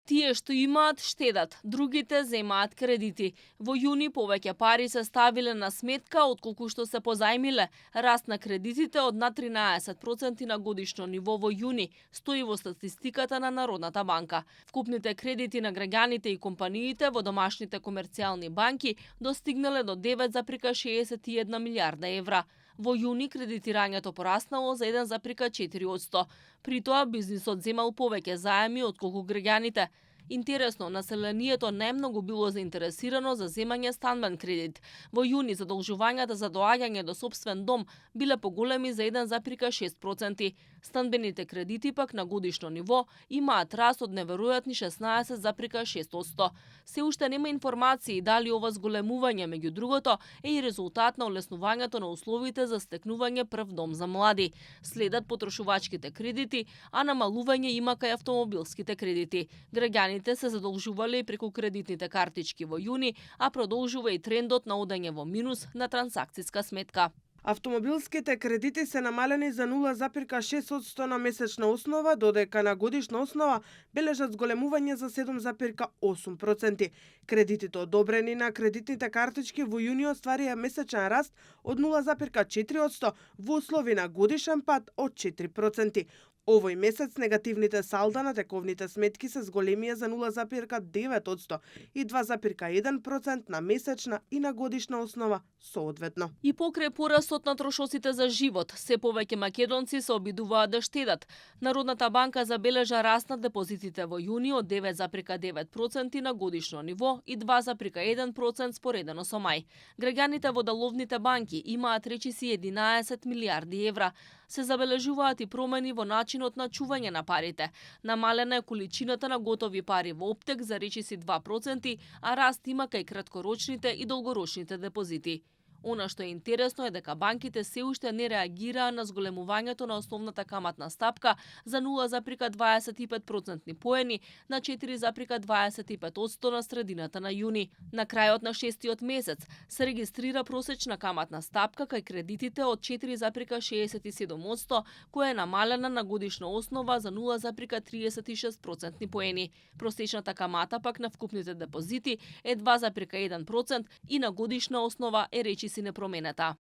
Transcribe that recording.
Тие што имаат штедат, другите земаат кредити. Во јуни повеќе пари се ставиле на сметка отколку што се позајмиле. Раст на кредитите од над 13% на годишно ниво во јуни стои во статистиката на Народната банка. Вкупните кредити на граѓаните и компаниите во домашните комерцијални банки достигнале до 9,61 милијарда евра. Во јуни кредитирањето пораснало за 1,4%. При тоа бизнисот земал повеќе заеми отколку граѓаните. Интересно, населението најмногу било заинтересирано за земање станбен кредит. Во јуни задолжувањата за доаѓање до сопствен дом биле поголеми за 1,6%. Станбените кредити пак на годишно ниво имаат раст од неверојатни 16,6%. Се уште нема информации дали ова зголемување меѓу другото е и резултат на олеснувањето на условите за стекнување прв дом за млади. Следат потрошувачките кредити, а намалување има кај автомобилските кредити. Граѓаните се задолжувале и преку кредитните картички во јуни, а продолжува и трендот на одење во минус на трансакциска сметка. Автомобилските кредити се намалени за 0,6% на месечна основа, додека на годишна основа бележат зголемување за 7,8%. Кредитите одобрени на кредитните картички во јуни остварија месечен раст од 0,4% во услови на годишен пад од 4%. Овој месец негативните салда на тековните сметки се зголемија за 0,9% и 2,1% на месечна и на годишна основа соодветно. И покрај порастот на трошоците за живот, се повеќе македонци се обидуваат да штедат. Народната банка забележа раст на депозитите во јуни од 9,9% на годишно ниво и 2,1% споредено со мај. Граѓаните во деловните банки имаат речиси 11 милијарди евра. Се забележуваат и промени во начинот на чување на парите. Намалена е количината на готови пари во оптек за речиси 2%, а раст има кај краткорочните и долгорочните депозити. Она што е интересно е дека банките се уште не реагираа на зголемувањето на основната каматна стапка за 0,25% поени на 4,25% на средината на јуни. На крајот на шестиот месец се регистрира просечна каматна стапка кај кредитите од 4,67%, која е намалена на годишна основа за 0,36% поени. Просечната камата пак на вкупните депозити е 2,1% и на годишна основа е речиси непроменета.